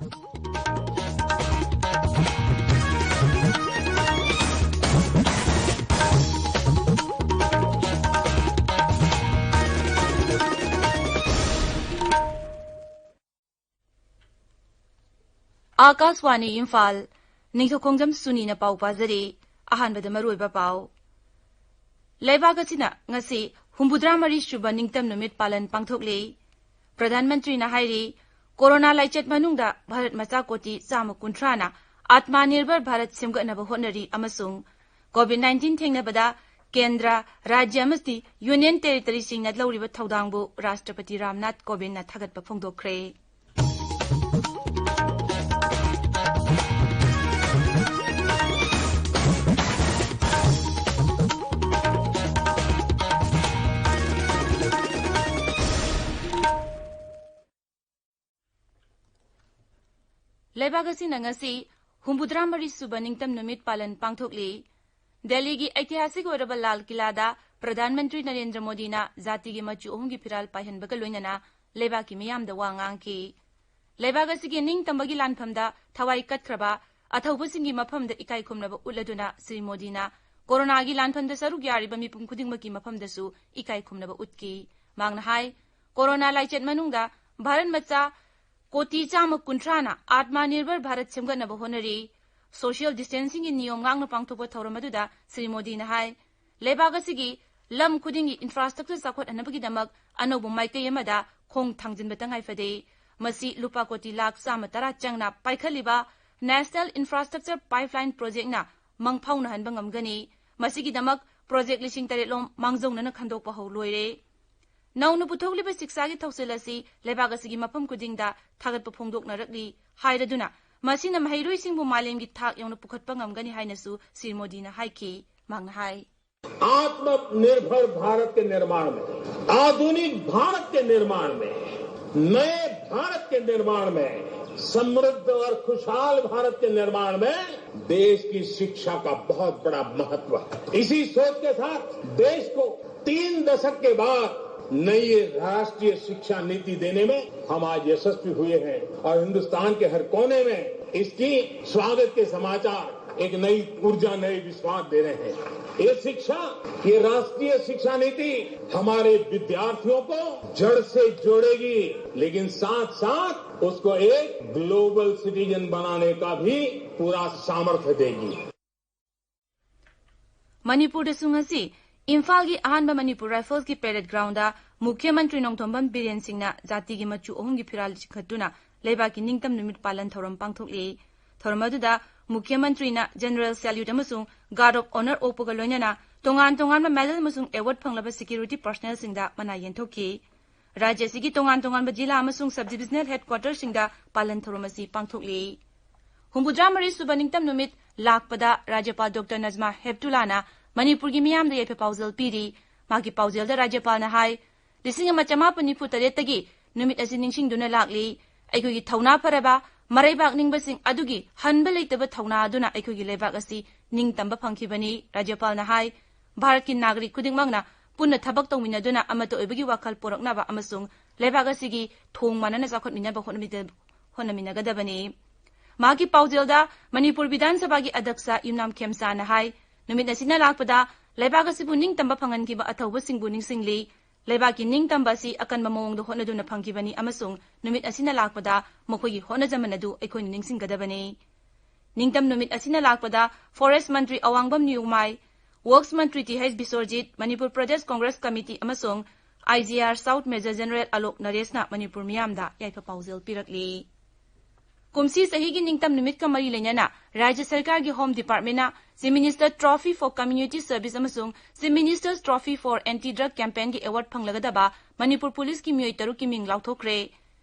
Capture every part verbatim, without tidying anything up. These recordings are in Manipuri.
ꯑꯥꯀꯥꯁꯋꯥꯅꯤ ꯏꯝꯐꯥꯜ, ꯅꯤꯡꯊꯧꯈꯣꯡꯖꯝ ꯁꯨꯅꯤꯅ ꯄꯥꯎ ꯄꯥꯖꯔꯤ꯫ ꯑꯍꯥꯟꯕꯗ ꯃꯔꯨꯑꯣꯏꯕ ꯄꯥꯎ꯫ ꯂꯩꯕꯥꯛ ꯑꯁꯤꯅ ꯉꯁꯤ ꯍꯨꯝꯐꯨꯇꯔꯥ ꯃꯔꯤ ꯁꯨꯕ ꯅꯤꯡꯇꯝ ꯅꯨꯃꯤꯠ ꯄꯥꯂꯟ ꯄꯥꯡꯊꯣꯛꯂꯤ꯫ ꯄ꯭ꯔꯙꯥꯟ ꯃꯟꯇ꯭ꯔꯤꯅ ꯍꯥꯏꯔꯤ, ꯀꯣꯔꯣꯅꯥ ꯂꯥꯏꯆꯠ ꯃꯅꯨꯡꯗ ꯚꯥꯔꯠ ꯃꯆꯥ ꯀꯣꯇꯤ ꯆꯥꯝꯃ ꯀꯨꯟꯊ꯭ꯔꯥꯅ ꯑꯥꯠꯃꯥ ꯅꯤꯔꯚꯔ ꯚꯥꯔꯠ ꯁꯦꯝꯒꯠꯅꯕ ꯍꯣꯠꯅꯔꯤ ꯑꯃꯁꯨꯡ ꯀꯣꯚꯤꯗ ꯅꯥꯏꯟꯇꯤꯟ ꯊꯦꯡꯅꯕꯗ ꯀꯦꯟꯗ꯭ꯔ, ꯔꯥꯖ꯭ꯌ ꯑꯃꯗꯤ ꯌꯨꯅꯤꯌꯟ ꯇꯦꯔꯤꯇꯔꯤꯁꯤꯡꯅ ꯂꯧꯔꯤꯕ ꯊꯧꯗꯥꯡꯕꯨ ꯔꯥꯁꯇ꯭ꯔꯄꯇꯤ ꯔꯥꯝꯅꯥꯊ ꯀꯣꯕꯤꯟꯗꯅ ꯊꯥꯒꯠꯄ ꯐꯣꯡꯗꯣꯛꯈ꯭ꯔꯦ꯫ ꯂꯩꯕꯥꯛ ꯑꯁꯤꯅ ꯉꯁꯤ ꯍꯨꯝꯐꯨꯇꯔꯥ ꯃꯔꯤ ꯁꯨꯕ ꯅꯤꯡꯇꯝ ꯅꯨꯃꯤꯠ ꯄꯥꯂꯟ ꯄꯥꯡꯊꯣꯛꯂꯤ꯫ ꯗꯦꯜꯂꯤꯒꯤ ꯑꯩꯇꯤꯍꯥꯁꯤꯛ ꯑꯣꯏꯔꯕ ꯂꯥꯜ ꯀꯤꯂꯥꯗ ꯄ꯭ꯔꯙꯥꯟ ꯃꯟꯇ꯭ꯔꯤ ꯅꯔꯦꯟꯗ꯭ꯔ ꯃꯣꯗꯤꯅ ꯖꯥꯇꯤꯒꯤ ꯃꯆꯨ ꯑꯍꯨꯝꯒꯤ ꯐꯤꯔꯥꯜ ꯄꯥꯏꯍꯟꯕꯒ ꯂꯣꯏꯅꯅ ꯂꯩꯕꯥꯛꯀꯤ ꯃꯤꯌꯥꯝꯗ ꯋꯥ ꯉꯥꯡꯈꯤ꯫ ꯂꯩꯕꯥꯛ ꯑꯁꯤꯒꯤ ꯅꯤꯡꯇꯝꯕꯒꯤ ꯂꯥꯟꯐꯝꯗ ꯊꯋꯥꯏ ꯀꯠꯈ꯭ꯔꯕ ꯑꯊꯧꯕꯁꯤꯡꯒꯤ ꯃꯐꯝꯗ ꯏꯀꯥꯏ ꯈꯨꯝꯅꯕ ꯎꯠꯂꯗꯨꯅ ꯁ꯭ꯔꯤ ꯃꯣꯗꯤꯅ ꯀꯣꯔꯣꯅꯥꯒꯤ ꯂꯥꯟꯐꯝꯗ ꯁꯔꯨꯛ ꯌꯥꯔꯤꯕ ꯃꯤꯄꯨꯝ ꯈꯨꯗꯤꯡꯃꯛꯀꯤ ꯃꯐꯝꯗꯁꯨ ꯏꯀꯥꯏ ꯈꯨꯝꯅꯕ ꯎꯠꯈꯤ꯫ ꯃꯍꯥꯛꯅ ꯍꯥꯏ, ꯀꯣꯔꯣꯅꯥ ꯂꯥꯏꯆꯠ ꯃꯅꯨꯡꯗ ꯚꯥꯔꯠ ꯃꯆꯥ ꯀꯣꯇꯤ ꯆꯥꯝꯃ ꯀꯨꯟꯊ꯭ꯔꯥꯅ ꯑꯥꯠꯃꯥ ꯅꯤꯔꯚꯔ ꯚꯥꯔꯠ ꯁꯦꯝꯒꯠꯅꯕ ꯍꯣꯠꯅꯔꯤ꯫ ꯁꯣꯁꯤꯌꯦꯜ ꯗꯤꯁꯇꯦꯟꯁꯤꯡꯒꯤ ꯅꯤꯌꯣꯝ ꯉꯥꯛꯅ ꯄꯥꯡꯊꯣꯛꯄ ꯊꯧꯔꯝ ꯑꯗꯨꯗ ꯁ꯭ꯔꯤ ꯃꯣꯗꯤꯅ ꯍꯥꯏ, ꯂꯩꯕꯥꯛ ꯑꯁꯤꯒꯤ ꯂꯝ ꯈꯨꯗꯤꯡꯒꯤ ꯏꯟꯐ꯭ꯔꯥꯁ꯭ꯇ꯭ꯔꯛꯆꯔ ꯆꯥꯎꯈꯠꯍꯟꯅꯕꯒꯤꯗꯃꯛ ꯑꯅꯧꯕ ꯃꯥꯏꯀꯩ ꯑꯃꯗ ꯈꯣꯡ ꯊꯥꯡꯖꯤꯟꯕ ꯇꯉꯥꯏ ꯐꯗꯦ꯫ ꯃꯁꯤ ꯂꯨꯄꯥ ꯀꯣꯇꯤ ꯂꯥꯈ ꯆꯥꯝꯃ ꯇꯔꯥ ꯆꯪꯅ ꯄꯥꯏꯈꯠꯂꯤꯕ ꯅꯦꯁꯅꯦꯜ ꯏꯟꯐ꯭ꯔꯥꯁ꯭ꯇ꯭ꯔꯛꯆꯔ ꯄꯥꯏꯞꯂꯥꯏꯟ ꯄ꯭ꯔꯣꯖꯦꯛꯅ ꯃꯪ ꯐꯥꯎꯅꯍꯟꯕ ꯉꯝꯒꯅꯤ꯫ ꯃꯁꯤꯒꯤꯗꯃꯛ ꯄ꯭ꯔꯣꯖꯦꯛ ꯂꯤꯁꯤꯡ ꯇꯔꯦꯠ ꯂꯣꯝ ꯃꯥꯡꯖꯧꯅꯅ ꯈꯟꯗꯣꯛꯄ ꯍꯧ ꯂꯣꯏꯔꯦ꯫ ꯅꯧꯅ ꯄꯨꯊꯣꯛꯂꯤꯕ ꯁꯤꯛꯁꯥꯒꯤ ꯊꯧꯁꯤꯜ ꯑꯁꯤ ꯂꯩꯕꯥꯛ ꯑꯁꯤꯒꯤ ꯃꯐꯝ ꯈꯨꯗꯤꯡꯗ ꯊꯥꯒꯠꯄ ꯐꯣꯡꯗꯣꯛꯅꯔꯛꯂꯤ ꯍꯥꯏꯔꯗꯨꯅ, ꯃꯁꯤꯅ ꯃꯍꯩꯔꯣꯏꯁꯤꯡꯕꯨ ꯃꯥꯂꯦꯝꯒꯤ ꯊꯥꯛ ꯌꯧꯅ ꯄꯨꯈꯠꯄ ꯉꯝꯒꯅꯤ ꯍꯥꯏꯅꯁꯨ ꯁ꯭ꯔꯤ ꯃꯣꯗꯤꯅ ꯍꯥꯏꯈꯤ꯫ ꯃꯍꯥꯛꯅ ꯍꯥꯏ, आत्मनिर्भर भारत के निर्माण में, आधुनिक भारत के निर्माण में, नए भारत के निर्माण में, समृद्ध और खुशहाल भारत के निर्माण में देश की शिक्षा का बहुत बड़ा महत्व है। इसी सोच के साथ देश को तीन दशक के बाद नई राष्ट्रीय शिक्षा नीति देने में हम आज यशस्वी हुए हैं और हिंदुस्तान के हर कोने में इसकी स्वागत के समाचार, एक नई ऊर्जा, नए विश्वास दे रहे हैं। ये शिक्षा, ये राष्ट्रीय शिक्षा नीति हमारे विद्यार्थियों को जड़ से जोड़ेगी, लेकिन साथ साथ उसको एक ग्लोबल सिटीजन बनाने का भी पूरा सामर्थ्य देगी। ꯃꯅꯤꯄꯨꯔꯗꯁꯨ ꯉꯁꯤ ꯏꯝꯐꯥꯜꯒꯤ ꯑꯍꯥꯟꯕ ꯃꯅꯤꯄꯨꯔ ꯔꯥꯏꯐꯜꯁꯀꯤ ꯄꯦꯔꯦꯗ ꯒ꯭ꯔꯥꯎꯟꯗ ꯃꯨꯈ꯭ꯌ ꯃꯟꯇ꯭ꯔꯤ ꯅꯣꯡꯊꯣꯝꯕꯝ ꯕꯤꯔꯦꯟ ꯁꯤꯡꯅ ꯖꯥꯇꯤꯒꯤ ꯃꯆꯨ ꯑꯍꯨꯝꯒꯤ ꯐꯤꯔꯥꯜ ꯆꯤꯡꯈꯠꯇꯨꯅ ꯂꯩꯕꯥꯛꯀꯤ ꯅꯤꯡꯇꯝ ꯅꯨꯃꯤꯠ ꯄꯥꯂꯟ ꯊꯧꯔꯝ ꯄꯥꯡꯊꯣꯛꯂꯤ꯫ ꯊꯧꯔꯝ ꯑꯗꯨꯗ ꯃꯨꯈ꯭ꯌ ꯃꯟꯇ꯭ꯔꯤꯅ ꯖꯦꯅꯔꯦꯜ ꯁꯦꯂ꯭ꯌꯨꯠ ꯑꯃꯁꯨꯡ ꯒꯥꯔꯗ ꯑꯣꯐ ꯑꯣꯅꯔ ꯑꯣꯛꯄꯒ ꯂꯣꯏꯅꯅ ꯇꯣꯉꯥꯟ ꯇꯣꯉꯥꯟꯕ ꯃꯦꯗꯜ ꯑꯃꯁꯨꯡ ꯑꯦꯋꯥꯔꯗ ꯐꯪꯂꯕ ꯁꯦꯀ꯭ꯌꯨꯔꯤꯇꯤ ꯄꯔꯁꯅꯦꯜꯁꯤꯡꯗ ꯃꯅꯥ ꯌꯦꯟꯊꯣꯛꯈꯤ꯫ ꯔꯥꯖ꯭ꯌ ꯑꯁꯤꯒꯤ ꯇꯣꯉꯥꯟ ꯇꯣꯉꯥꯟꯕ ꯖꯤꯂꯥ ꯑꯃꯁꯨꯡ ꯁꯕ ꯗꯤꯕꯤꯖꯅꯦꯜ ꯍꯦꯗꯀ꯭ꯋꯥꯇꯔꯁꯤꯡꯗ ꯄꯥꯂꯟ ꯊꯧꯔꯝ ꯑꯁꯤ ꯄꯥꯡꯊꯣꯛꯂꯤ꯫ ꯍꯨꯝꯐꯨꯇꯔꯥ ꯃꯔꯤ ꯁꯨꯕ ꯅꯤꯡꯇꯝ ꯅꯨꯃꯤꯠ ꯂꯥꯛꯄꯗ ꯔꯥꯖ꯭ꯌꯄꯥꯜ ꯗꯣꯛꯇꯔ ꯅꯖꯃꯥ ꯍꯦꯞꯇꯨꯂꯥꯅ ꯃꯅꯤꯄꯨꯔꯒꯤ ꯃꯤꯌꯥꯝꯗ ꯌꯥꯏꯐ ꯄꯥꯎꯖꯦꯜ ꯄꯤꯔꯤ꯫ ꯃꯍꯥꯛꯀꯤ ꯄꯥꯎꯖꯦꯜꯗ ꯔꯥꯖ꯭ꯌꯄꯥꯜꯅ ꯍꯥꯏ, ꯂꯤꯁꯤꯡ ꯑꯃ ꯆꯃꯥꯄꯟ ꯅꯤꯐꯨ ꯇꯔꯦꯠꯇꯒꯤ ꯅꯨꯃꯤꯠ ꯑꯁꯤ ꯅꯤꯡꯁꯤꯡꯗꯨꯅ ꯂꯥꯛꯂꯤ꯫ ꯑꯩꯈꯣꯏꯒꯤ ꯊꯧꯅꯥ ꯐꯔꯕ, ꯃꯔꯩꯕꯥꯛ ꯅꯤꯡꯕꯁꯤꯡ ꯑꯗꯨꯒꯤ ꯍꯟꯕ ꯂꯩꯇꯕ ꯊꯧꯅꯥ ꯑꯗꯨꯅ ꯑꯩꯈꯣꯏꯒꯤ ꯂꯩꯕꯥꯛ ꯑꯁꯤ ꯅꯤꯡꯇꯝꯕ ꯐꯪꯈꯤꯕꯅꯤ꯫ ꯔꯥꯖ꯭ꯌꯄꯥꯜꯅ ꯍꯥꯏ, ꯚꯥꯔꯠꯀꯤ ꯅꯥꯒꯔꯤꯛ ꯈꯨꯗꯤꯡꯃꯛꯅ ꯄꯨꯟꯅ ꯊꯕꯛ ꯇꯧꯃꯤꯟꯅꯗꯨꯅ ꯑꯃꯠꯇ ꯑꯣꯏꯕꯒꯤ ꯋꯥꯈꯜ ꯄꯨꯔꯛꯅꯕ ꯑꯃꯁꯨꯡ ꯂꯩꯕꯥꯛ ꯑꯁꯤꯒꯤ ꯊꯣꯡ ꯃꯥꯟꯅꯅ ꯆꯥꯎꯈꯠꯃꯤꯟꯅꯕ ꯍꯣꯠꯅꯃꯤꯟꯅ-, ꯍꯣꯠꯅꯃꯤꯟꯅꯒꯗꯕꯅꯤ꯫ ꯃꯍꯥꯛꯀꯤ ꯄꯥꯎꯖꯦꯜꯗ ꯃꯅꯤꯄꯨꯔ ꯕꯤꯙꯥꯟ ꯁꯚꯥꯒꯤ ꯑꯗ꯭ꯌꯛꯁ ꯌꯨꯝꯅꯥꯝ ꯈꯦꯝꯆꯥꯅ ꯍꯥꯏ, ꯅꯨꯃꯤꯠ ꯑꯁꯤꯅ ꯂꯥꯛꯄꯗ ꯂꯩꯕꯥꯛ ꯑꯁꯤꯕꯨ ꯅꯤꯡꯇꯝꯕ ꯐꯪꯍꯟꯈꯤꯕ ꯑꯊꯧꯕꯁꯤꯡꯕꯨ ꯅꯤꯡꯁꯤꯡꯂꯤ꯫ ꯂꯩꯕꯥꯛꯀꯤ ꯅꯤꯡꯇꯝꯕ ꯑꯁꯤ ꯑꯀꯟꯕ ꯃꯑꯣꯡꯗ ꯍꯣꯠꯅꯗꯨꯅ ꯐꯪꯈꯤꯕꯅꯤ ꯑꯃꯁꯨꯡ ꯅꯨꯃꯤꯠ ꯑꯁꯤꯅ ꯂꯥꯛꯄꯗ ꯃꯈꯣꯏꯒꯤ ꯍꯣꯠꯅꯖꯃꯟ ꯑꯗꯨ ꯑꯩꯈꯣꯏꯅ ꯅꯤꯡꯁꯤꯡꯒꯗꯕꯅꯤ꯫ ꯅꯤꯡꯇꯝ ꯅꯨꯃꯤꯠ ꯑꯁꯤꯅ ꯂꯥꯛꯄꯗ ꯐꯣꯔꯦꯁ ꯃꯟꯇ꯭ꯔꯤ ꯑꯋꯥꯡꯕꯝ ꯅꯤꯎꯃꯥꯏ, ꯋꯔꯛꯁ ꯃꯟꯇ꯭ꯔꯤ T H Biswajit, Manipur Pradesh Congress committee ꯑꯃꯁꯨꯡ I G R south major general Alok ꯅꯔꯦꯁꯅ ꯃꯅꯤꯄꯨꯔ ꯃꯤꯌꯥꯝꯗ ꯌꯥꯏꯐ ꯄꯥꯎꯖꯦꯜ ꯄꯤꯔꯛꯂꯤ꯫ ꯀꯨꯝꯁꯤ ꯆꯍꯤꯒꯤ ꯅꯤꯡꯇꯝ ꯅꯨꯃꯤꯠꯀ ꯃꯔꯤ ꯂꯩꯅꯅ ꯔꯥꯖ꯭ꯌ ꯁꯔꯀꯥꯔꯒꯤ home ꯗꯤꯄꯥꯔꯠꯃꯦꯟꯅ Chief Minister Trophy for Community Service ꯑꯃꯁꯨꯡ Chief Minister's Trophy for Anti Drug Campaignꯒꯤ ꯑꯦꯋꯥꯔꯗ ꯐꯪꯂꯒꯗꯕ ꯃꯅꯤꯄꯨꯔ ꯄꯨꯂꯤꯁꯀꯤ ꯃꯤꯑꯣꯏ ꯇꯔꯨꯛꯀꯤ ꯃꯤꯡ ꯂꯥꯎꯊꯣꯛꯈ꯭ꯔꯦ꯫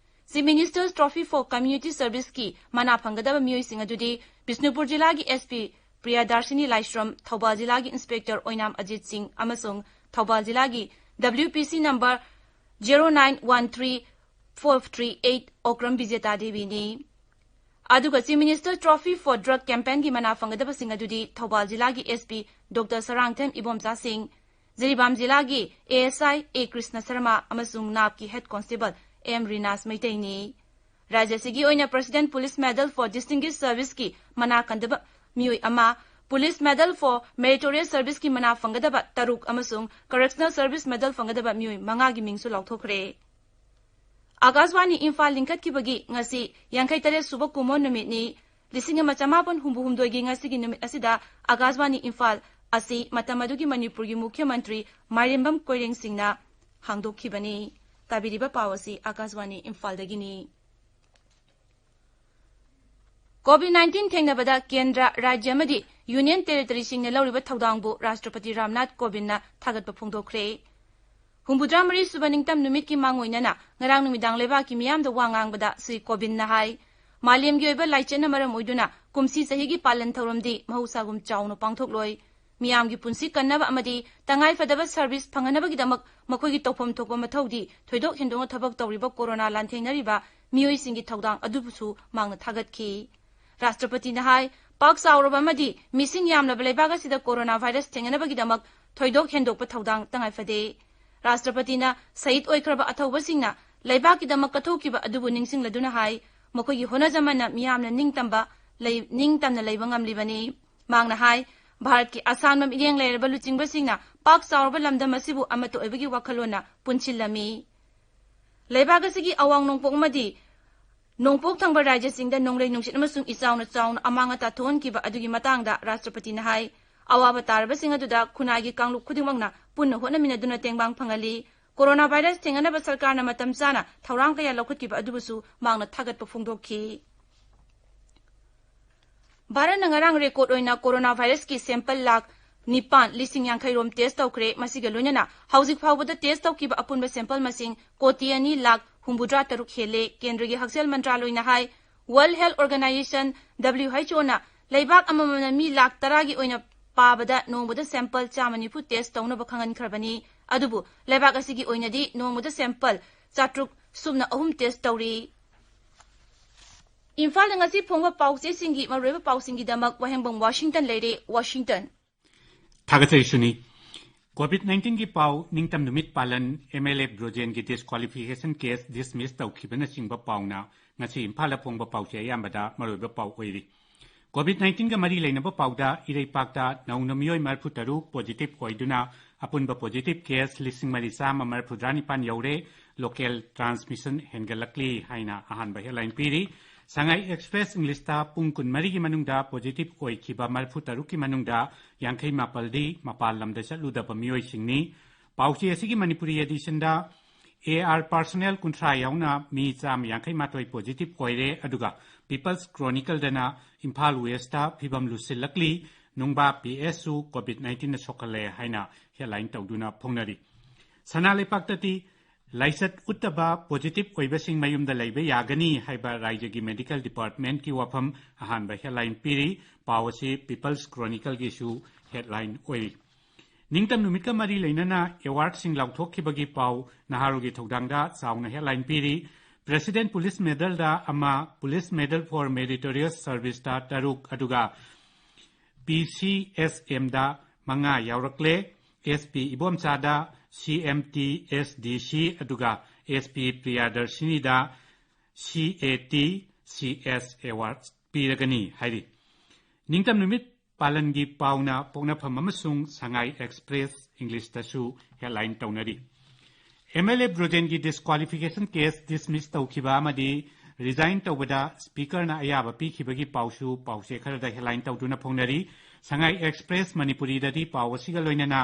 Chief Minister's Trophy for Community Serviceꯀꯤ ꯃꯅꯥ ꯐꯪꯒꯗꯕ ꯃꯤꯑꯣꯏꯁꯤꯡ ꯑꯗꯨꯗꯤ ꯕꯤꯁꯅꯨꯄꯨꯔ ꯖꯤꯂꯥꯒꯤ ꯑꯦꯁ ꯄꯤ ꯄ꯭ꯔꯤꯌꯥꯗꯥꯔꯁꯤꯅꯤ ꯂꯥꯏꯁ꯭ꯔꯝ, ꯊꯧꯕꯥꯜ ꯖꯤꯂꯥꯒꯤ ꯏꯟꯁꯄꯦꯛꯇꯔ ꯑꯣꯏꯅꯥꯝ ꯑꯖꯤꯠ ꯁꯤꯡ ꯑꯃꯁꯨꯡ ꯊꯧꯕꯥꯜ ꯖꯤꯂꯥꯒꯤ W P C number zero nine one three four three eight Okram ꯕꯤꯖꯦꯇꯥ ꯗꯦꯕꯤꯅꯤ꯫ ꯑꯗꯨꯒ Chief Minister Trophy for Drug Campaignꯒꯤ ꯃꯅꯥ ꯐꯪꯒꯗꯕꯁꯤꯡ ꯑꯗꯨꯗꯤ ꯊꯧꯕꯥꯜ ꯖꯤꯂꯥꯒꯤ S P doctor Sarangthem Ibomcha ꯁꯤꯡ, ꯖꯤꯔꯤꯕꯥꯝ ꯖꯤꯂꯥꯒꯤ A S I A Krishna Sharma ꯑꯃꯁꯨꯡ ꯅꯥꯞꯀꯤ ꯍꯦꯗ ꯀꯣꯟꯁꯇꯦꯕꯜ ꯑꯦꯝ ꯔꯤꯅꯥꯁ ꯃꯩꯇꯩꯅꯤ꯫ ꯔꯥꯖ꯭ꯌ ꯑꯁꯤꯒꯤ ꯑꯣꯏꯅ President Police Medal for Distinguished Service ꯀꯤ ꯃꯅꯥ ꯀꯟꯗꯕ ꯃꯤꯑꯣꯏ ꯑꯃ, Police Medal for Meritorious Service ꯀꯤ ꯃꯅꯥ ꯐꯪꯒꯗꯕ ꯇꯔꯨꯛ ꯑꯃꯁꯨꯡ Correctional Service Medal ꯐꯪꯒꯗꯕ ꯃꯤꯑꯣꯏ ꯃꯉꯥꯒꯤ ꯃꯤꯡꯁꯨ ꯂꯥꯎꯊꯣꯛꯈ꯭ꯔꯦ꯫ ꯑꯥꯀꯥꯁꯕꯥꯅꯤ ꯏꯝꯐꯥꯜ ꯂꯤꯡꯈꯠꯈꯤꯕꯒꯤ ꯉꯁꯤ ꯌꯥꯡꯈꯩ ꯇꯔꯦꯠ ꯁꯨꯕ ꯀꯨꯝꯑꯣꯟ ꯅꯨꯃꯤꯠꯅꯤ꯫ ꯂꯤꯁꯤꯡ ꯑꯃ ꯆꯃꯥꯄꯟ ꯍꯨꯝꯐꯨ ꯍꯨꯝꯗꯣꯏꯒꯤ ꯉꯁꯤꯒꯤ ꯅꯨꯃꯤꯠ ꯑꯁꯤꯗ ꯑꯥꯀꯥꯁꯕꯥꯅꯤ ꯏꯝꯐꯥꯜ ꯑꯁꯤ ꯃꯇꯝ ꯑꯗꯨꯒꯤ ꯃꯅꯤꯄꯨꯔꯒꯤ ꯃꯨꯈ꯭ꯌ ꯃꯟꯇ꯭ꯔꯤ ꯃꯥꯏꯔꯦꯝꯕꯝ ꯀꯣꯏꯔꯦꯡ ꯁꯤꯡꯅ ꯍꯥꯡꯗꯣꯛꯈꯤꯕꯅꯤ꯫ ꯇꯥꯕꯤꯔꯤꯕ ꯄꯥꯎ ꯑꯁꯤ ꯑꯥꯀꯥꯁꯕꯥꯅꯤ ꯏꯝꯐꯥꯜꯗꯒꯤꯅꯤ꯫ COVID nineteen ꯊꯦꯡꯅꯕꯗ ꯀꯦꯟꯗ꯭ꯔ, ꯔꯥꯖ꯭ꯌ ꯑꯃꯗꯤ Union Territory ꯁꯤꯡꯅ ꯂꯧꯔꯤꯕ ꯊꯧꯗꯥꯡꯕꯨ ꯔꯥꯁꯇ꯭ꯔꯄꯇꯤ ꯔꯥꯝꯅꯥꯊ ꯀꯣꯕꯤꯟꯗꯅ ꯊꯥꯒꯠꯄ ꯐꯣꯡꯗꯣꯛꯈ꯭ꯔꯦ꯫ ꯍꯨꯝꯐꯨꯇꯔꯥ ꯃꯔꯤ ꯁꯨꯕ ꯅꯤꯡꯇꯝ ꯅꯨꯃꯤꯠꯀꯤ ꯃꯥꯡꯑꯣꯏꯅꯅ ꯉꯔꯥꯡ ꯅꯨꯃꯤꯗꯥꯡ ꯂꯩꯕꯥꯛꯀꯤ ꯃꯤꯌꯥꯝꯗ ꯋꯥ ꯉꯥꯡꯕꯗ ꯁ꯭ꯔꯤ ꯀꯣꯕꯤꯟꯗꯅ ꯍꯥꯏ, ꯃꯥꯂꯦꯝꯒꯤ ꯑꯣꯏꯕ ꯂꯥꯏꯆꯠꯅ ꯃꯔꯝ ꯑꯣꯏꯗꯨꯅ ꯀꯨꯝꯁꯤ ꯆꯍꯤꯒꯤ ꯄꯥꯂꯟ ꯊꯧꯔꯝꯗꯤ ꯃꯍꯧꯁꯥꯒꯨꯝ ꯆꯥꯎꯅ ꯄꯥꯡꯊꯣꯛꯂꯣꯏ꯫ ꯃꯤꯌꯥꯝꯒꯤ ꯄꯨꯟꯁꯤ ꯀꯟꯅꯕ ꯑꯃꯗꯤ ꯇꯉꯥꯏ ꯐꯗꯕ service ꯐꯪꯍꯟꯅꯕꯒꯤꯗꯃꯛ ꯃꯈꯣꯏꯒꯤ ꯇꯧꯐꯝ ꯊꯣꯛꯄ ꯃꯊꯧꯗꯤ ꯊꯣꯏꯗꯣꯛ ꯍꯦꯟꯗꯣꯛꯅ ꯊꯕꯛ ꯇꯧꯔꯤꯕ ꯀꯣꯔꯣꯅꯥ ꯂꯥꯟꯊꯦꯡꯅꯔꯤꯕ ꯃꯤꯑꯣꯏꯁꯤꯡꯒꯤ ꯊꯧꯗꯥꯡ ꯑꯗꯨꯕꯨꯁꯨ ꯃꯍꯥꯛꯅ ꯊꯥꯒꯠꯈꯤ꯫ ꯔꯥꯁꯇ꯭ꯔꯄꯇꯤꯅ ꯍꯥꯏ, ꯄꯥꯛ ꯆꯥꯎꯔꯕ ꯑꯃꯗꯤ ꯃꯤꯁꯤꯡ ꯌꯥꯝꯂꯕ ꯂꯩꯕꯥꯛ ꯑꯁꯤꯗ ꯀꯣꯔꯣꯅꯥ ꯚꯥꯏꯔꯁ ꯊꯦꯡꯅꯅꯕꯒꯤꯗꯃꯛ ꯊꯣꯏꯗꯣꯛ ꯍꯦꯟꯗꯣꯛꯄ ꯊꯧꯗꯥꯡ ꯇꯉꯥꯏ ꯐꯗꯦ꯫ ꯔꯥꯁꯇ꯭ꯔꯄꯇꯤꯅ ꯁꯍꯤꯗ ꯑꯣꯏꯈ꯭ꯔꯕ ꯑꯊꯧꯕꯁꯤꯡꯅ ꯂꯩꯕꯥꯛꯀꯤꯗꯃꯛ ꯀꯠꯊꯣꯛꯈꯤꯕ ꯑꯗꯨꯕꯨ ꯅꯤꯡꯁꯤꯡꯂꯗꯨꯅ ꯍꯥꯏ, ꯃꯈꯣꯏꯒꯤ ꯍꯣꯠꯅꯖꯃꯟꯅ ꯃꯤꯌꯥꯝꯅ ꯅꯤꯡꯇꯝꯕ ꯂꯩ-, ꯅꯤꯡꯇꯝꯅ ꯂꯩꯕ ꯉꯝꯂꯤꯕꯅꯤ꯫ ꯃꯍꯥꯛꯅ ꯍꯥꯏ, ꯚꯥꯔꯠꯀꯤ ꯑꯁꯥꯟꯕ ꯃꯤꯠꯌꯦꯡ ꯂꯩꯔꯕ ꯂꯨꯆꯤꯡꯕꯁꯤꯡꯅ ꯄꯥꯛ ꯆꯥꯎꯔꯕ ꯂꯝꯗꯝ ꯑꯁꯤꯕꯨ ꯑꯃꯠꯇ ꯑꯣꯏꯕꯒꯤ ꯋꯥꯈꯜꯂꯣꯟꯅ ꯄꯨꯟꯁꯤꯜꯂꯝꯃꯤ꯫ ꯂꯩꯕꯥꯛ ꯑꯁꯤꯒꯤ ꯑꯋꯥꯡ ꯅꯣꯡꯄꯣꯛ ꯑꯃꯗꯤ ꯅꯣꯡꯄꯣꯛ ꯊꯪꯕ ꯔꯥꯖ꯭ꯌꯁꯤꯡꯗ ꯅꯣꯡꯂꯩ ꯅꯨꯡꯁꯤꯠ ꯑꯃꯁꯨꯡ ꯏꯆꯥꯎꯅ ꯆꯥꯎꯅ ꯑꯃꯥꯡ ꯑꯇꯥ ꯊꯣꯛꯍꯟꯈꯤꯕ ꯑꯗꯨꯒꯤ ꯃꯇꯥꯡꯗ ꯔꯥꯁꯇ꯭ꯔꯄꯇꯤꯅ ꯍꯥꯏ, ꯑꯋꯥꯕ ꯇꯥꯔꯕꯁꯤꯡ ꯑꯗꯨꯗ ꯈꯨꯟꯅꯥꯏꯒꯤ ꯀꯥꯡꯂꯨꯞ ꯈꯨꯗꯤꯡꯃꯛꯅ ꯄꯨꯟꯅ ꯍꯣꯠꯅꯃꯤꯟꯅꯗꯨꯅ ꯇꯦꯡꯕꯥꯡ ꯐꯪꯍꯜꯂꯤ꯫ ꯀꯣꯔꯣꯅꯥ ꯚꯥꯏꯔꯁ ꯊꯦꯡꯅꯅꯕ ꯁꯔꯀꯥꯔꯅ ꯃꯇꯝ ꯆꯥꯅ ꯊꯧꯔꯥꯡ ꯀꯌꯥ ꯂꯧꯈꯠꯈꯤꯕ ꯑꯗꯨꯕꯨꯁꯨ ꯃꯍꯥꯛꯅ ꯊꯥꯒꯠꯄ ꯐꯣꯡꯗꯣꯛꯈꯤ꯫ ꯚꯥꯔꯠꯅ ꯉꯔꯥꯡ ꯔꯦꯀꯣꯔꯗ ꯑꯣꯏꯅ ꯀꯣꯔꯣꯅꯥ ꯚꯥꯏꯔꯁꯀꯤ ꯁꯦꯝꯄꯜ ꯂꯥꯈ ꯅꯤꯄꯥꯟ ꯂꯤꯁꯤꯡ ꯌꯥꯡꯈꯩ ꯔꯣꯝ ꯇꯦꯁ ꯇꯧꯈ꯭ꯔꯦ꯫ ꯃꯁꯤꯒ ꯂꯣꯏꯅꯅ ꯍꯧꯖꯤꯛ ꯐꯥꯎꯕꯗ ꯇꯦꯁ ꯇꯧꯈꯤꯕ ꯑꯄꯨꯟꯕ ꯁꯦꯝꯄꯜ ꯃꯁꯤꯡ ꯀꯣꯇꯤ ꯑꯅꯤ ꯂꯥꯈ ꯍꯨꯝꯐꯨꯇꯔꯥ ꯇꯔꯨꯛ ꯍꯦꯜꯂꯦ꯫ ꯀꯦꯟꯗ꯭ꯔꯒꯤ ꯍꯛꯁꯦꯜ ꯃꯟꯇ꯭ꯔꯥꯂꯣꯏꯅ ꯍꯥꯏ, World Health Organization, W H O ꯅ ꯂꯩꯕꯥꯛ ꯑꯃꯃꯝꯅ ꯃꯤ ꯂꯥꯈ ꯇꯔꯥꯒꯤ ꯑꯣꯏꯅ ꯄꯥꯕꯗ ꯅꯣꯡꯃꯗ ꯁꯦꯝꯄꯜ ꯆꯥꯝꯃ ꯅꯤꯐꯨ ꯇꯦꯁ ꯇꯧꯅꯕ ꯈꯪꯍꯟꯈ꯭ꯔꯕꯅꯤ꯫ ꯑꯗꯨꯕꯨ ꯂꯩꯕꯥꯛ ꯑꯁꯤꯒꯤ ꯑꯣꯏꯅꯗꯤ ꯅꯣꯡꯃꯗ ꯁꯦꯝꯄꯜ ꯆꯥꯇ꯭ꯔꯨꯛ ꯁꯨꯞꯅ ꯑꯍꯨꯝ ꯇꯦꯁ ꯇꯧꯔꯤ꯫ ꯏꯝꯐꯥꯜꯗ ꯉꯁꯤ ꯐꯣꯡꯕ ꯄꯥꯎꯆꯦꯁꯤꯡꯒꯤ ꯃꯔꯨꯑꯣꯏꯕ ꯄꯥꯎꯁꯤꯡꯒꯤꯗꯃꯛ ꯋꯥꯍꯦꯡꯕꯝ ꯋꯥꯁꯤꯡꯇꯟ ꯂꯩꯔꯦ, ꯋꯥꯁꯤꯡꯇꯟ꯫ ꯊꯥꯒꯠꯆꯔꯤ ꯁꯨꯅꯤ꯫ ꯀꯣꯚꯤꯗ ꯅꯥꯏꯟꯇꯤꯟꯒꯤ ꯄꯥꯎ, ꯅꯤꯡꯇꯝ ꯅꯨꯃꯤꯠ ꯄꯥꯂꯟ, M L A ꯕ꯭ꯔꯣꯖꯦꯟꯒꯤ ꯗꯤꯁꯀ꯭ꯋꯥꯂꯤꯐꯤꯀꯦꯁꯟ case dismiss ꯇꯧꯈꯤꯕꯅꯆꯤꯡꯕ ꯄꯥꯎꯅ ꯉꯁꯤ ꯏꯝꯐꯥꯜꯗ ꯐꯣꯡꯕ ꯄꯥꯎꯆꯦ ꯑꯌꯥꯝꯕꯗ ꯃꯔꯨꯑꯣꯏꯕ ꯄꯥꯎ ꯑꯣꯏꯔꯤ꯫ ꯀꯣꯚꯤꯗ ꯅꯥꯏꯟꯇꯤꯟꯒ ꯃꯔꯤ ꯂꯩꯅꯕ ꯄꯥꯎꯗ, ꯏꯔꯩꯄꯥꯛꯇ ꯅꯧꯅ ꯃꯤꯑꯣꯏ ꯃꯔꯤꯐꯨ ꯇꯔꯨꯛ ꯄꯣꯖꯤꯇꯤꯚ ꯑꯣꯏꯗꯨꯅ ꯑꯄꯨꯟꯕ ꯄꯣꯖꯤꯇꯤꯚ ꯀꯦꯁ ꯂꯤꯁꯤꯡ ꯃꯔꯤ ꯆꯥꯝꯃ ꯃꯔꯤꯐꯨꯇꯔꯥ ꯅꯤꯄꯥꯟ ꯌꯧꯔꯦ꯫ ꯂꯣꯀꯦꯜ ꯇ꯭ꯔꯥꯟꯁꯃꯤꯁꯟ ꯍꯦꯟꯒꯠꯂꯛꯂꯤ ꯍꯥꯏꯅ ꯑꯍꯥꯟꯕ ꯍꯦꯗꯂꯥꯏꯟ ꯄꯤꯔꯤ꯫ ꯁꯉꯥꯏ ꯑꯦꯛꯁꯄ꯭ꯔꯦꯁ ꯏꯪꯂꯤꯁꯇ ꯄꯨꯡ ꯀꯨꯟꯃꯔꯤꯒꯤ ꯃꯅꯨꯡꯗ ꯄꯣꯖꯤꯇꯤꯚ ꯑꯣꯏꯈꯤꯕ ꯃꯔꯤꯐꯨ ꯇꯔꯨꯛꯀꯤ ꯃꯅꯨꯡꯗ ꯌꯥꯡꯈꯩ ꯃꯥꯄꯜꯗꯤ ꯃꯄꯥꯟ ꯂꯝꯗ ꯆꯠꯂꯨꯗꯕ ꯃꯤꯑꯣꯏꯁꯤꯡꯅꯤ꯫ ꯄꯥꯎꯆꯦ ꯑꯁꯤꯒꯤ ꯃꯅꯤꯄꯨꯔꯤ ꯑꯦꯗꯤꯁꯟꯗ ꯑꯦ ꯑꯥꯔ ꯄꯥꯔꯁꯣꯅꯦꯜ ꯀꯨꯟꯊ꯭ꯔꯥ ꯌꯥꯎꯅ ꯃꯤ ꯆꯥꯝꯃ ꯌꯥꯡꯈꯩ ꯃꯥꯊꯣꯏ ꯄꯣꯖꯤꯇꯤꯚ ꯑꯣꯏꯔꯦ꯫ ꯑꯗꯨꯒ ꯄꯤꯄꯜꯁ ꯀ꯭ꯔꯣꯅꯤꯀꯜꯗꯅ ꯏꯝꯐꯥꯜ ꯋꯦꯁꯇ ꯐꯤꯕꯝ ꯂꯨꯁꯤꯜꯂꯛꯂꯤ, ꯅꯨꯡꯕꯥ ꯄꯤ ꯑꯦꯁꯁꯨ ꯀꯣꯚꯤꯗ ꯅꯥꯏꯟꯇꯤꯟꯅ ꯁꯣꯛꯍꯜꯂꯦ ꯍꯥꯏꯅ ꯍꯦꯗꯂꯥꯏꯟ ꯇꯧꯗꯨꯅ ꯐꯣꯡꯅꯔꯤ꯫ ꯁꯅꯥ ꯂꯩꯄꯥꯛꯇꯗꯤ ꯂꯥꯏꯆꯠ ꯎꯠꯇꯕ ꯄꯣꯖꯤꯇꯤꯚ ꯑꯣꯏꯕꯁꯤꯡ ꯃꯌꯨꯝꯗ ꯂꯩꯕ ꯌꯥꯒꯅꯤ ꯍꯥꯏꯕ ꯔꯥꯏꯖ꯭ꯌꯒꯤ ꯃꯦꯗꯤꯀꯦꯜ ꯗꯤꯄꯥꯔꯠꯃꯦꯟꯠꯀꯤ ꯋꯥꯐꯝ ꯑꯍꯥꯟꯕ ꯍꯦꯗꯂꯥꯏꯟ ꯄꯤꯔꯤ꯫ ꯄꯥꯎ ꯑꯁꯤ ꯄꯤꯄꯜꯁ ꯀ꯭ꯔꯣꯅꯤꯀꯜꯒꯤꯁꯨ ꯍꯦꯗꯂꯥꯏꯟ ꯑꯣꯏꯔꯤ꯫ ꯅꯤꯡꯇꯝ ꯅꯨꯃꯤꯠꯀ ꯃꯔꯤ ꯂꯩꯅꯅ ꯑꯦꯋꯥꯔꯗꯁꯤꯡ ꯂꯥꯎꯊꯣꯛꯈꯤꯕꯒꯤ ꯄꯥꯎ ꯅꯍꯥꯔꯣꯜꯒꯤ ꯊꯧꯗꯥꯡꯗ ꯆꯥꯎꯅ ꯍꯦꯗꯂꯥꯏꯟ ꯄꯤꯔꯤ꯫ ꯄ꯭ꯔꯦꯁꯤꯗꯦꯟꯠ ꯄꯨꯂꯤꯁ ꯃꯦꯗꯜꯗ ꯑꯃ, ꯄꯨꯂꯤꯁ ꯃꯦꯗꯜ ꯐꯣꯔ ꯃꯦꯔꯤꯇꯣꯔꯤꯌꯁ ꯁꯔꯚꯤꯁꯇ ꯇꯔꯨꯛ, ꯑꯗꯨꯒ ꯄꯤ ꯁꯤ ꯑꯦꯁ ꯑꯦꯝꯗ ꯃꯉꯥ ꯌꯥꯎꯔꯛꯂꯦ꯫ ꯑꯦꯁ ꯄꯤ ꯏꯕꯣꯝꯆꯥꯗ ꯁꯤ ꯑꯦꯝ ꯇꯤ ꯑꯦꯁ ꯗꯤ ꯁꯤ, ꯑꯗꯨꯒ ꯑꯦꯁ ꯄꯤ ꯄ꯭ꯔꯤꯌꯥꯗꯔꯁꯤꯅꯤꯗ ꯁꯤ A T C S award ꯄꯤꯔꯒꯅꯤ ꯍꯥꯏꯔꯤ꯫ ꯅꯤꯡꯇꯝ ꯅꯨꯃꯤꯠ ꯄꯥꯂꯟꯒꯤ ꯄꯥꯎꯅ ꯄꯣꯛꯅꯐꯝ ꯑꯃꯁꯨꯡ ꯁꯉꯥꯏ ꯑꯦꯛꯁꯄ꯭ꯔꯦꯁ ꯏꯪꯂꯤꯁꯇꯁꯨ ꯍꯦꯗꯂꯥꯏꯟ ꯇꯧꯅꯔꯤ꯫ M L A ꯕ꯭ꯔꯣꯖꯦꯟꯒꯤ ꯗꯤꯁꯀ꯭ꯋꯥꯂꯤꯐꯤꯀꯦꯁꯟ case dismiss ꯇꯧꯈꯤꯕ ꯑꯃꯗꯤ ꯔꯤꯖꯥꯏꯟ ꯇꯧꯕꯗ ꯁ꯭ꯄꯤꯀꯔꯅ ꯑꯌꯥꯕ ꯄꯤꯈꯤꯕꯒꯤ ꯄꯥꯎꯁꯨ ꯄꯥꯎꯆꯦ ꯈꯔꯗ ꯍꯦꯗꯂꯥꯏꯟ ꯇꯧꯗꯨꯅ ꯐꯣꯡꯅꯔꯤ꯫ ꯁꯉꯥꯏ ꯑꯦꯛꯁꯄ꯭ꯔꯦꯁ ꯃꯅꯤꯄꯨꯔꯤꯗꯗꯤ ꯄꯥꯎ ꯑꯁꯤꯒ ꯂꯣꯏꯅꯅ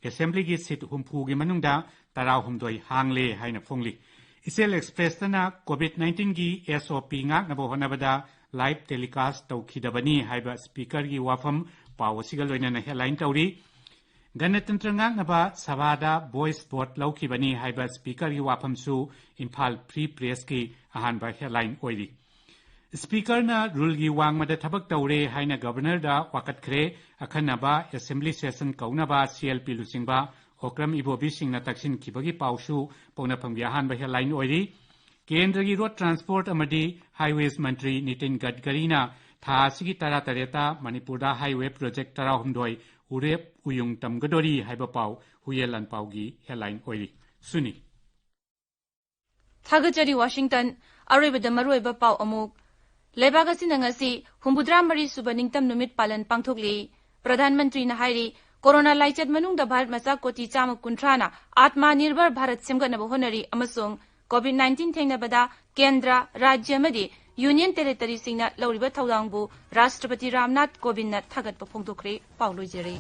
ꯑꯦꯁꯦꯝꯕ꯭ꯂꯤꯒꯤ ꯁꯤꯠ ꯍꯨꯝꯐꯨꯒꯤ ꯃꯅꯨꯡꯗ ꯇꯔꯥꯍꯨꯝꯗꯣꯏ ꯍꯥꯡꯂꯦ ꯍꯥꯏꯅ ꯐꯣꯡꯂꯤ꯫ ꯏꯆꯦꯜ ꯑꯦꯛꯁꯄ꯭ꯔꯦꯁꯇꯅ ꯀꯣꯚꯤꯗ ꯅꯥꯏꯟꯇꯤꯟꯒꯤ ꯑꯦꯁ ꯑꯣ ꯄꯤ ꯉꯥꯛꯅꯕ ꯍꯣꯠꯅꯕꯗ ꯂꯥꯏꯚ ꯇꯦꯂꯤꯀꯥꯁ ꯇꯧꯈꯤꯗꯕꯅꯤ ꯍꯥꯏꯕ ꯁ꯭ꯄꯤꯀꯔꯒꯤ ꯋꯥꯐꯝ ꯄꯥꯎ ꯑꯁꯤꯒ ꯂꯣꯏꯅꯅ ꯍꯦꯗꯂꯥꯏꯟ ꯇꯧꯔꯤ꯫ ꯒꯅꯇꯟꯇ꯭ꯔ ꯉꯥꯛꯅꯕ ꯁꯚꯥꯗ ꯚꯣꯏꯁ ꯚꯣꯠ ꯂꯧꯈꯤꯕꯅꯤ ꯍꯥꯏꯕ ꯁ꯭ꯄꯤꯀꯔꯒꯤ ꯋꯥꯐꯝꯁꯨ ꯏꯝꯐꯥꯜ ꯐ꯭ꯔꯤ ꯄ꯭ꯔꯦꯁꯀꯤ ꯑꯍꯥꯟꯕ ꯍꯦꯗꯂꯥꯏꯟ ꯑꯣꯏꯔꯤ꯫ ꯁ꯭ꯄꯤꯀꯔꯅ ꯔꯨꯜꯒꯤ ꯋꯥꯡꯃꯗ ꯊꯕꯛ ꯇꯧꯔꯦ ꯍꯥꯏꯅ ꯒꯕꯔꯅꯔꯗ ꯋꯥꯀꯠꯈ꯭ꯔꯦ꯫ ꯑꯈꯟꯅꯕ assembly session ꯀꯧꯅꯕ C L P ꯂꯨꯆꯤꯡꯕ ꯑꯣꯀ꯭ꯔꯝ ꯏꯕꯣꯕꯤꯁꯤꯡꯅ ꯇꯛꯁꯤꯟꯈꯤꯕꯒꯤ ꯄꯥꯎꯁꯨ ꯄꯣꯛꯅꯐꯝꯒꯤ ꯑꯍꯥꯟꯕ ꯍꯦꯗꯂꯥꯏꯟ ꯑꯣꯏꯔꯤ꯫ ꯀꯦꯟꯗ꯭ꯔꯒꯤ ꯔꯣꯗ ꯇ꯭ꯔꯥꯟꯁꯄꯣꯔꯠ ꯑꯃꯗꯤ ꯍꯥꯏꯋꯦꯁ ꯃꯟꯇ꯭ꯔꯤ ꯅꯤꯇꯤꯟ ꯒꯗꯀꯔꯤꯅ ꯊꯥ ꯑꯁꯤꯒꯤ ꯇꯔꯥꯇꯔꯦꯠꯇ ꯃꯅꯤꯄꯨꯔꯗ highway project ꯇꯔꯥꯍꯨꯝꯗꯣꯏ ꯎꯔꯦꯞ ꯎꯌꯨꯡ ꯇꯝꯒꯗꯣꯔꯤ ꯍꯥꯏꯕ ꯄꯥꯎ ꯍꯨꯌꯦꯟ ꯂꯥꯟꯄꯥꯎꯒꯤ headline ꯑꯣꯏꯔꯤ꯫ ꯁꯨꯅꯤ꯫ ꯊꯥꯒꯠꯆꯔꯤ ꯋꯥꯁꯤꯡꯇꯟ꯫ ꯑꯔꯣꯏꯕꯗ ꯃꯔꯨꯑꯣꯏꯕ ꯄꯥꯎ ꯑꯃꯨꯛ꯫ ꯂꯩꯕꯥꯛ ꯑꯁꯤꯅ ꯉꯁꯤ ꯍꯨꯝꯐꯨꯇꯔꯥ ꯃꯔꯤ ꯁꯨꯕ ꯅꯤꯡꯇꯝ ꯅꯨꯃꯤꯠ ꯄꯥꯂꯟ ꯄꯥꯡꯊꯣꯛꯂꯤ꯫ ꯄ꯭ꯔꯙꯥꯟ ꯃꯟꯇ꯭ꯔꯤꯅ ꯍꯥꯏꯔꯤ, ꯀꯣꯔꯣꯅꯥ ꯂꯥꯏꯆꯠ ꯃꯅꯨꯡꯗ ꯚꯥꯔꯠ ꯃꯆꯥ ꯀꯣꯇꯤ ꯆꯥꯝꯃ ꯀꯨꯟꯊ꯭ꯔꯥꯅ ꯑꯥꯠꯃ ꯅꯤꯔꯚꯔ ꯚꯥꯔꯠ ꯁꯦꯝꯒꯠꯅꯕ ꯍꯣꯠꯅꯔꯤ ꯑꯃꯁꯨꯡ ꯀꯣꯚꯤꯗ ꯅꯥꯏꯟꯇꯤꯟ ꯊꯦꯡꯅꯕꯗ ꯀꯦꯟꯗ꯭ꯔ, ꯔꯥꯖ꯭ꯌ ꯑꯃꯗꯤ ꯌꯨꯅꯤꯌꯟ ꯇꯦꯔꯤꯇꯔꯤꯁꯤꯡꯅ ꯂꯧꯔꯤꯕ ꯊꯧꯗꯥꯡꯕꯨ ꯔꯥꯁꯇ꯭ꯔꯄꯇꯤ ꯔꯥꯝꯅꯥꯊ ꯀꯣꯕꯤꯟꯗꯅ ꯊꯥꯒꯠꯄ ꯐꯣꯡꯗꯣꯛꯈ꯭ꯔꯦ꯫ ꯄꯥꯎ ꯂꯣꯏꯖꯔꯦ꯫